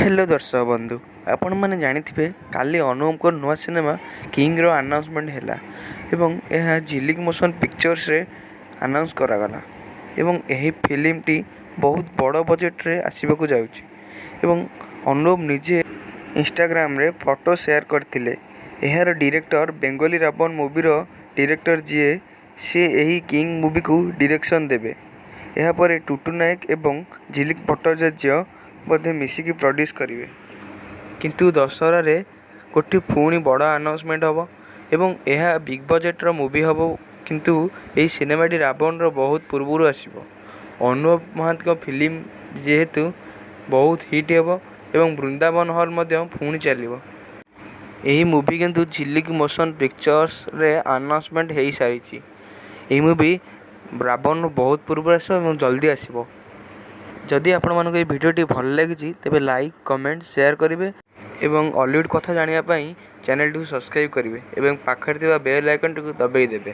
Hello ଦର୍ଶକ ବନ୍ଧୁ, ଆପଣମାନେ ଜାଣିଥିବେ କାଲି ଅନୁପଙ୍କ ନୂଆ ସିନେମା କିଙ୍ଗର ଆନାଉନ୍ସମେଣ୍ଟ ହେଲା ଏବଂ ଏହା ଝିଲିକ୍ ମୋସନ୍ ପିକ୍ଚର୍ସରେ ଆନାଉନ୍ସ କରାଗଲା ଏବଂ ଏହି ଫିଲ୍ମଟି ବହୁତ ବଡ଼ ବଜେଟରେ ଆସିବାକୁ ଯାଉଛି ଏବଂ ଅନୁପ ନିଜେ ଇନଷ୍ଟାଗ୍ରାମରେ ଫଟୋ ସେୟାର କରିଥିଲେ। ଏହାର ଡିରେକ୍ଟର ବେଙ୍ଗଲୀ ରାବଣ ମୁଭିର ଡିରେକ୍ଟର ଯିଏ, ସିଏ ଏହି କିଙ୍ଗ ମୁଭିକୁ ଡିରେକ୍ସନ୍ ଦେବେ। ଏହାପରେ ଟୁଟୁ ନାୟକ ଏବଂ ଝିଲିକ୍ ଭଟ୍ଟାଚାର୍ଯ୍ୟ ମଧ୍ୟ ମିଶିକି ପ୍ରଡ୍ୟୁସ୍ କରିବେ। କିନ୍ତୁ ଦଶହରାରେ ଗୋଟିଏ ପୁଣି ବଡ଼ ଆନାଉନ୍ସମେଣ୍ଟ ହେବ ଏବଂ ଏହା ବିଗ୍ ବଜେଟ୍ର ମୁଭି ହେବ, କିନ୍ତୁ ଏହି ସିନେମାଟି ରାବଣର ବହୁତ ପୂର୍ବରୁ ଆସିବ। ଅନୁଭବ ମହାନ୍ତିଙ୍କ ଫିଲ୍ମ ଯେହେତୁ ବହୁତ ହିଟ୍ ହେବ ଏବଂ ବୃନ୍ଦାବନ ହଲ୍ ମଧ୍ୟ ପୁଣି ଚାଲିବ। ଏହି ମୁଭି କିନ୍ତୁ ଝିଲିକ୍ ମୋସନ୍ ପିକ୍ଚର୍ସରେ ଆନାଉନ୍ସମେଣ୍ଟ ହୋଇସାରିଛି। ଏହି ମୁଭି ରାବଣର ବହୁତ ପୂର୍ବରୁ ଆସିବ ଏବଂ ଜଲ୍ଦି ଆସିବ। ଯଦି ଆପଣମାନଙ୍କୁ ଏହି ଭିଡ଼ିଓଟି ଭଲ ଲାଗିଛି, ତେବେ ଲାଇକ୍, କମେଣ୍ଟ, ସେୟାର କରିବେ ଏବଂ ଅଲିଉଡ଼ କଥା ଜାଣିବା ପାଇଁ ଚ୍ୟାନେଲଟିକୁ ସବସ୍କ୍ରାଇବ୍ କରିବେ ଏବଂ ପାଖରେ ଥିବା ବେଲ୍ ଆଇକନ୍ଟିକୁ ଦବାଇ ଦେବେ।